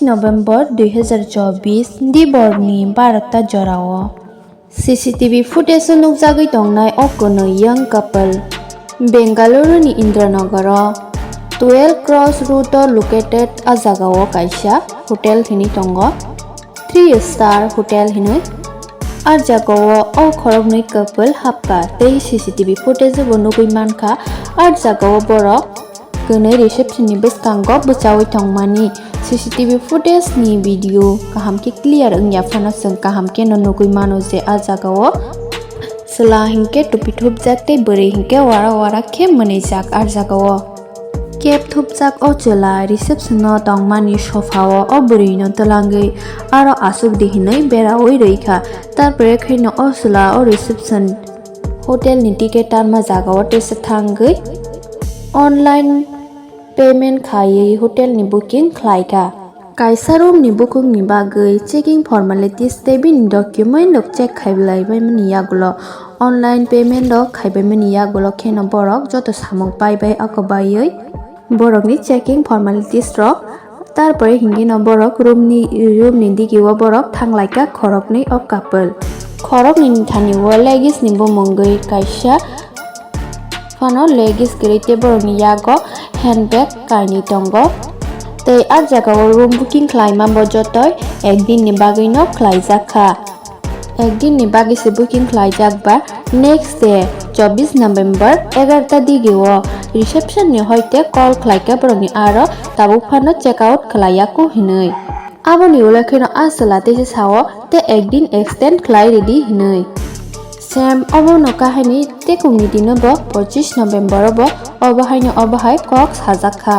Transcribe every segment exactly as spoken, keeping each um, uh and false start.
November dui hazar chobbish, diborni barota jorao C C T V footage-o nukjagwi tongnai o kwnwi young couple. Bengaluru-ni Indranagaro twelve Cross road-o located a jagao kaisa hotel hinwi tongo, three star hotel hinwi. A jagao o khoroknwi couple hapkha tei C C T V footage-o bo nugwi mankha. A jagao borok kwnwi reception-ni bwskango bwchaui tongmani. C C T V footage-ni video kaham khe clear wngya phano chwng kaham kheno nugwi mano je a jagao chwla hinkhe tupi thupjak tei bwrwi hinkhe wara wara khe mwnwijak a jagao. Kep thupjak o chwla reception-o tongmani sofa-o o bwrwino twlangwi aro aswk di hinwi beraui rwikha. Tarpore kheno o chwla o reception hotel-ni ticket tarma jagao teisa thangwi online payment khaiwi hotel-ni booking khlaikha. Kaisa room-ni booking-ni bagwi checking formalities tei bini document rok check khailaimani yagulo, online payment rok khaibaimani yagulo kheno borok joto samung paibai, ako baiwi borokni checking formalities rok. Tarpore hinkheno borok room-ni, room-ni digio borok thanglaikha khoroknwi o couple. Khoroknwini thani-o luggage-ni bumungwi kaisa phano luggage kwrwi tei borokni yago handbag kainwi tongo. Tei a jagao room booking khlaima bo jotoi ek din ni bagwino khlaijak kha. Ek din ni bagwi se booking khlaijak ba next day chobbish November egarota digio reception ni hoite call khlaikha borokni aro tabuk phano check out khlaiya kho hinwi. Aboni ulo kheno a chwla teisa sao tei ek din extend khlai ridi hinwi. Same obono kahaini tekungni dino bo pochisno November-o bo obo haino obo hai kok sajak kha.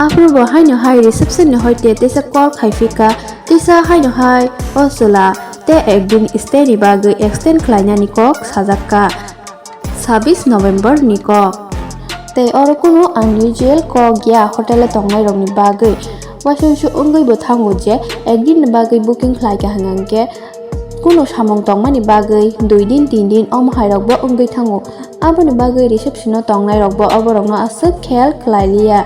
Aphuru bo haino hai reception-ni hoite teisa call khai phi kha, teisa haino hai o chwla tei ek din stay-ni bagwi extend khlainani kok sajak kha. Sabis November ni kok. Tei oro kunu unusual kok ya hotel o tongnai rokni bagwi. Waisa waisa wngwi bo thango je ek din ni bagwi booking khlai kha hwnkhe kunu samung tongmani bagwi dui din tin din omo hai rok bo wngwi thango. Aboni bagwi reception o tongnai rok bo oborokno aswk khel khlai liya.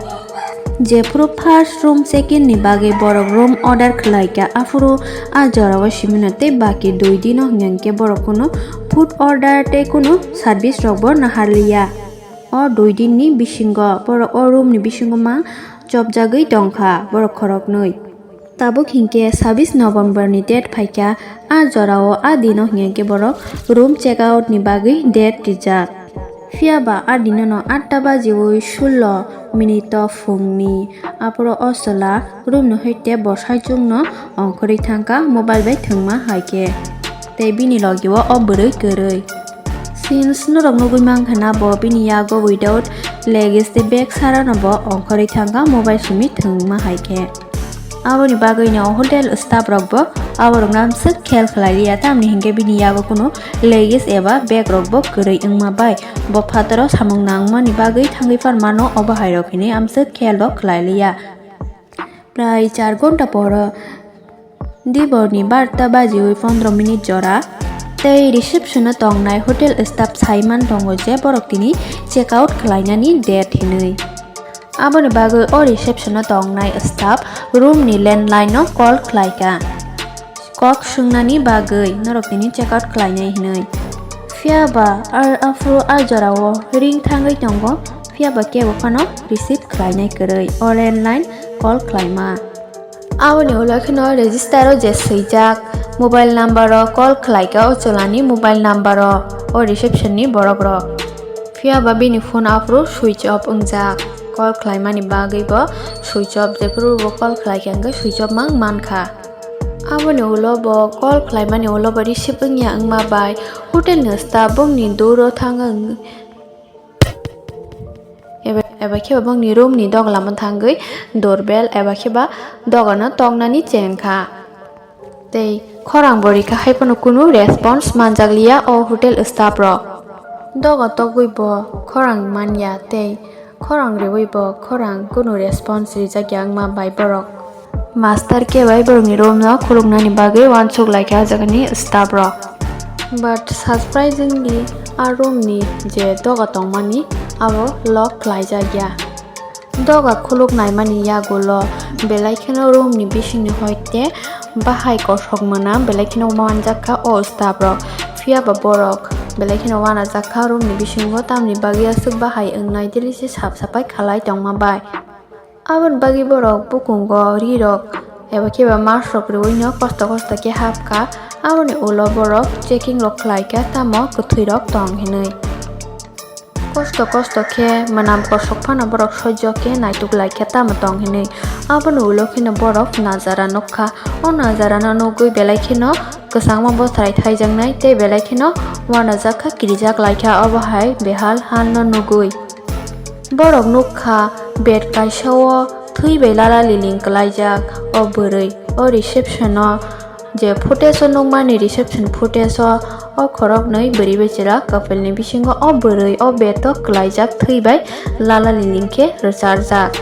Jephuru first room check-in ni bagwi borok room order khlai kha, aphuru a jorao simino tei baki dui dino hwnkhe borok kunu food order tei kunu service rokbo naharliya. O dui dinni bisingo borok o room ni bisingo ma chopjagwi tongkha borok khoroknwi. Tabuk hinkhe sabis November ni date phaikha, a jorao a dino hinkhe borok room check out ni bagwi date rijak. Phiya ba a dinono atta bajiwi sullo minute o phungni aphuru o chwla room ni hoite bwsai chukno ongkhorwi thangkha mobile bai thwngma hai khe. Tei bini logi o o bwrwi kwrwi. Since norok nugwi mankha na bo bini yago without luggage tei bag sarano bo ongkhorwi thangkha mobile simi thwngma hai khe. Aboni bagwino hotel staff rokbo aborokno amswk khel khlai liya, tamni hinkhe bini yago kunu luggage eba bag rokbo kwrwi wngma bai bo phataro samung nangmani bagwi thangwi pharmano, obo hai rok hinwi amswk khel rok khlai liya. Prai char ghonta poro diborni barta bajiwi pondro minute jora tei reception o tongnai hotel staff saiman tongo je borok tini check out khlainani date hinwi. Aboni bagwi o reception o tongnai staff room ni landline no call khlaikha kok swngnani bagwi norok tini check out khlainai hinwi. Phiya ba ar aphuru a jorao ring thangwi tongo, phiya ba kebo phano receive khlainai kwrwi o landline call khlaima. Aboni ulo kheno register o je swijak mobile number o call khlaikha o chwlani mobile number o, o reception ni borok rok. Phiya ba bini phone aphuru switch off wngjak. Call khlaimani bagwi bo switch off, jephuru bo call khlaikha hwnkhe switch off mang mankha. Aboni ulo bo call khlaimani ulo bo receive wngya wngma bai hotel ni staff bongni door o thangwi eba, eba khe ba bongni room ni doga lama thangwi doorbell eba khe ba doga no toknani chengkha. Tei khorang bo rikha, hai phano kunu response manjakliya o hotel staff rok. Doga togwi bo khorang manya tei khorang riwi bo khorang kunu response rijakya wngma bai borok master khe bai borokni room no khuluknani bagwi uansuk laikha o jagani staff rok. But surprisingly, a room ni je doga tongmani abo lock khlaijakya. Doga khuluk naimani yagulo belai kheno room ni bisingni hoite bahai kosok mwnam belai kheno manjak kha o staff rok. Phiya ba borok belai kheno uanajak kha room ni bisingo, tamni bagwi aswk bahai wngnai daily se sap sapai khalai tongma bai. Aboni bagwi borok bukungo ri rok eba khe ba mask rok riui no kosto kosto khe hap kha. Aboni ulo borok checking rok khlai kha, tamo kwthwi rok tong hinwi. Kosto kosto khe mwnam kosok phano borok sojjo khe naituk lai kha tamo tong hinwi. Aboni ulo kheno borok najara nuk kha. O najara no nugwi belai kheno kwchangma bwthrai thaijaknai tei belai kheno uanajak kha, kirijak lai kha obo hai behal hal no nugwi. Borok nuk kha bed kaisa o thwi bai lala liling kwlaijak o bwrwi. O reception o je footage o nukmani, reception footage o, o khoroknwi bwrwi bai chwla couple ni bisingo o bwrwi o bed o kwlaijak thwi bai lala liling khe rwcharjak.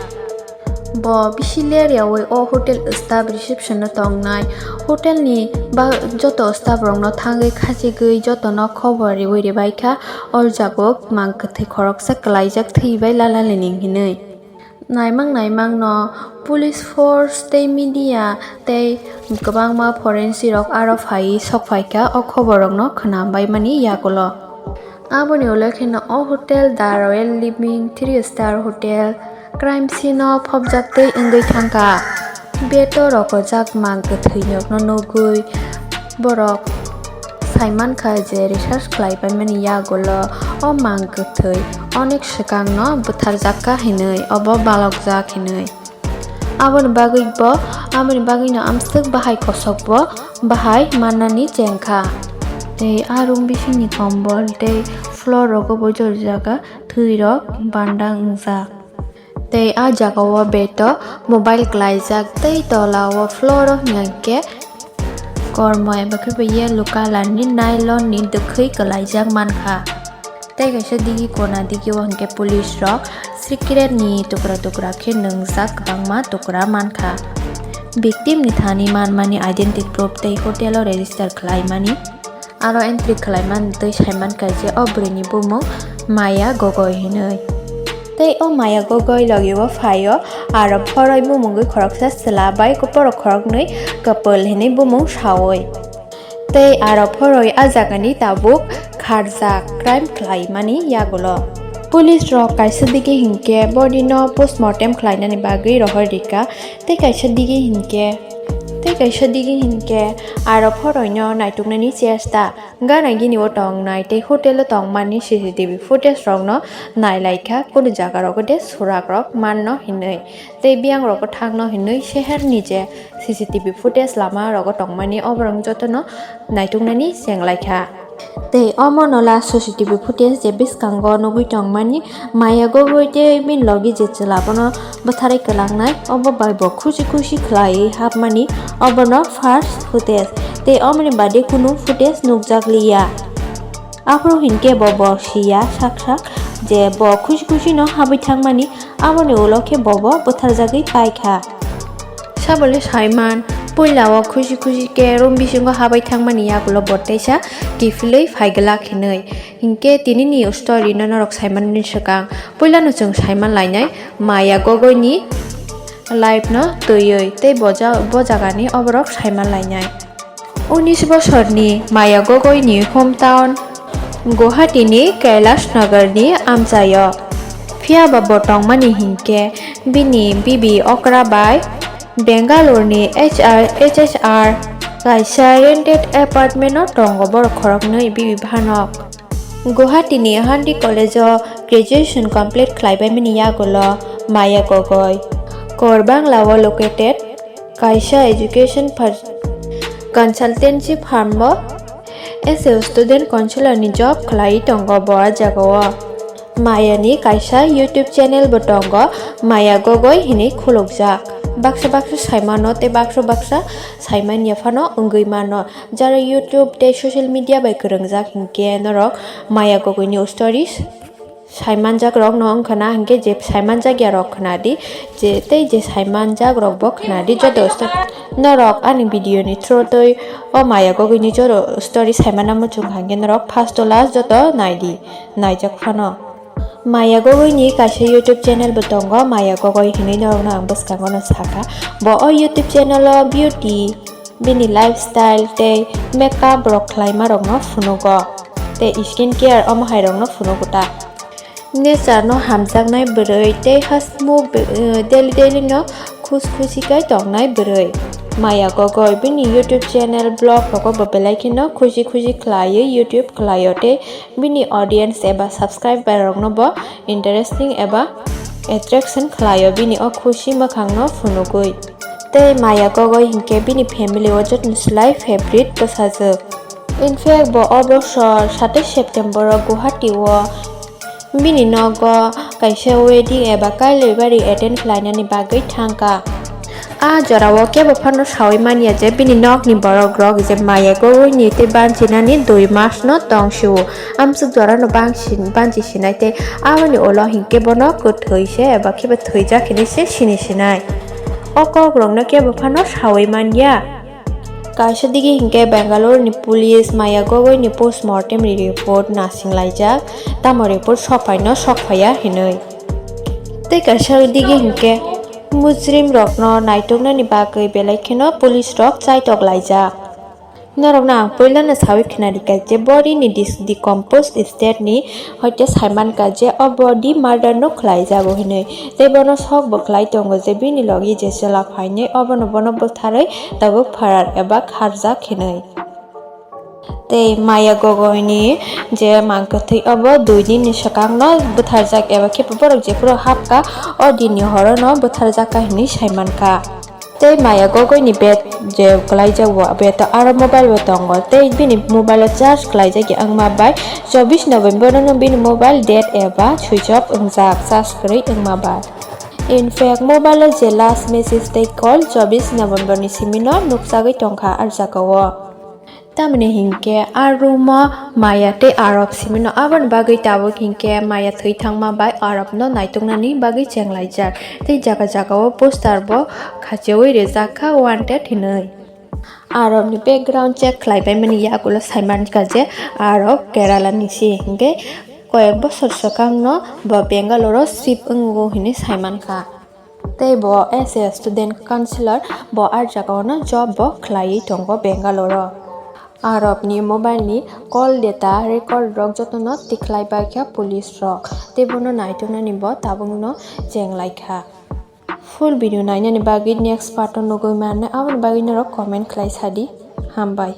Bo bisi ler yaui o hotel staff reception o tongnai. Hotel ni ba-, joto staff rokno thangwi khachigwi jotono khobor riui ribai kha, o jago mang kwthwi khoroksa kwlaijak thwi bai lala liling hinwi. Naimang naimang no police force tei media tei kwbangma forensic rok aro phaiwi sok phaikha o khobor rokno khwnam baimani yagulo. Aboni ulo kheno o hotel The Royal Living three star hotel crime scene o phobjak tei wngwi thangkha. Bed o rokojak mang kwthwi rokno nugwi borok saimankha je research khlai paimani yagulo o mang kwthwi onek swkangno bwtharjakha hinwi obo balokjak hinwi. Aboni bagwi bo, aboni bagwino amswk bahai kosok bo bahai mannani chengkha. Tei a room bisingni kombol tei floor rogo bo jorjak thwi rok banda wngjak. Tei a jaga o bed o mobile kwlaijak tei tola o floor o hwnkhe kormo eba khe bo yellow colour ni nylon ni dwkhwi kwlaijak mankha. Tei kaisa digi kona digi o hwnkhe police rok secret ni tukra tukra khe nwngjak kwbangma tukra mankha. Victim ni thani manmani identity proof tei hotel o register khlaimani. Aro entry khlaimani tei saimankha je o bwrwini bumung Maya Gogoi hinwi. Tei o Maya Gogoi logi o phaio aro phoroi bumungwi khoroksa chwla bai borok khoroknwi couple hinwi bumung saui. Tei aro phoroi a jagani tabuk kharjak crime khlaimani yagulo. Police rok kaisa digi hinkhe body no postmortem khlainani bagwi rohor rikha, tei kaisa digi hinkhe, tei kaisa digi hinkhe aro phoroino naituknani chesta. Gana gini o tongnai tei hotel o tongmani C C T V footage rokno nailaikha, kunu jaga rogo de surak rok manno hinwi tei biyang rogo thangno hinwi seher ni je C C T V footage lama rogo tongmani oborok jotono naituknani chenglaikha. Tei omono last C C T V footage je bwskango nugwi tongmani Maya Gogoi tei bini logi je chwla bono bwtharwi kwlangnai, obo bai bo khusi khusi khlaiwi hapmani, obono first footage. Tei omoni bade kunu footage nukjakliya. Aphuru hinkhe bo, bo siya sak sak je bo khusi khusi no habwi thangmani, aboni ulo khe bo bo bwtharjagwi paikha. Sabole saiman, puila o khusi khusi khe room bisingo habai thangmani yagulo bo teisa kiphilwi phaiglak hinwi. Hinkhe tinini story no norok saimanani swkang puilano chwng saiman lainai Maya Gogoi ni life no twiwi tei bo ja-, bo jagani oborok saiman lainai. Unis bosorni Maya Gogoini hometown Guwahati ni Kailash Nagar ni amchaio. Phiya ba bo tongmani hinkhe bini bibi okra bai Bangalore ni H R, H H R kaisa rented apartment o tongo borok khoroknwi bibi bhanok. Guwahati ni Handy College o graduation complete khlaibaimani yagulo Maya Gogoi Kor Bangla o located kaisa education per-, consultancy firm o as a student counselor ni job khlai tongo bo a jagao. Maya ni kaisa YouTube channel bo tongo, Maya Gogoi hinwi khulukjak. Baksa baksa saimano tei baksa baksa saimanya phano wngwi mano. Jara YouTube tei social media bai kwrwngjak hinkhe norok Maya Gogoi ni stories saimanjak rok no wngkha na, hinkhe je saimanjak ya rok khna di, je tei je saimanjak rok bo khna di, joto sto-, norok ani video ni through twi o Maya Gogoi ni joro story saimana muchung kha hinkhe norok first to last joto nai di, naijak phano. Maya Gogoi ni kaisa YouTube channel bo tongo, Maya Gogoi hinwi norokno ang bwskango no sakha. Bo o YouTube channel o beauty, bini lifestyle tei makeup rok khlaima rokno phunugo, tei skin care omo hai rokno phunugo ta. Nature no hamjaknai bwrwi tei ha smok be-, eh, daily daily no khus khusi kai tongnai bwrwi. Maya Gogoi bini YouTube channel, vlog rogo bo belai kheno khusi khusi khlaiwi YouTube khlaio tei bini audience eba subscriber rokno bo interesting eba attraction khlaio bini o khusi mwkhangno phunugwi. Tei Maya Gogoi hinkhe bini family o jotono slai favorite bwsajwk. In fact, bo o bosor satais September o Guwahati o bini nogo kaisa wedding eba kailoi bari attend khlainani bagwi thangkha. A jorao kebo phano saui manya je bini nokni borok rok je Maya Gogoi ni tei banchinani dui mas no tong sio. Amsuk jora no bangsi-, banchi sinai tei aboni ulo hinkhe bono kwthwi se eba khe bo thwijak hinwi se sini sinai. O kok rok no kebo phano saui manya. Kaisa digi hinkhe Bangalore ni police Maya Gogoi ni postmortem ni report nasing laijak, tamo report sokphai no sokphaiya hinwi. Tei kaisa digi hinkhe mujrim rokno naituknani bagwi belai kheno police rok chaitok laijak. Norokno ang puilano saui khna rikha je body ni dis-, decomposed state ni hoite saimankha je o body murder no khlaijago hinwi. Tei bono sok bo khlai tongo je bini logi je chwla phainwi obono bono bwtharwi tabuk pharar eba kharjak hinwi. Tei Maya Gogoi ni je mang kwthwi obo dui din ni swkang no bwtharjak eba khe borok jephuru hapkha o din ni horo no bwtharjak kha hinwi saimankha. Tei Maya Gogoi ni bed je kwlaijak o, bed o aro mobile bo tongo. Tei bini mobile o charge kwlaijak ya wngma bai chobbish November no bini mobile dead eba switch off wngjak, charge kwrwi wngma bai. In fact, mobile o je last message tei call chobbish November ni simi no nukjagwi tongkha ah jaga o. Tamoni hinkhe a room o Maya tei Arab simi no, aboni bagwi tabuk hinkhe Maya thwi thangma bai Arab no naituknani bagwi chenglaijak. Tei jaga jaga o poster bo khachiui rijak kha wanted hinwi. Arab ni background check khlai bai mani yagulo saimankha je Arab Kerala ni se hinkhe koyek bosor swkang no bo Bangalore o shift wngo hinwi saimankha. Tei bo as a student councillor bo ah jagao no job bo khlaiwi tongo Bangalore o. Arab ni mobile ni call data record rok jotono tikhlai baikha police rok tei bono naituknani bo tabukno chenglaikha. Full video nainani bagwi next part o nugwi mannai, aboni bagwi norok comment khlai sadi. Hambai.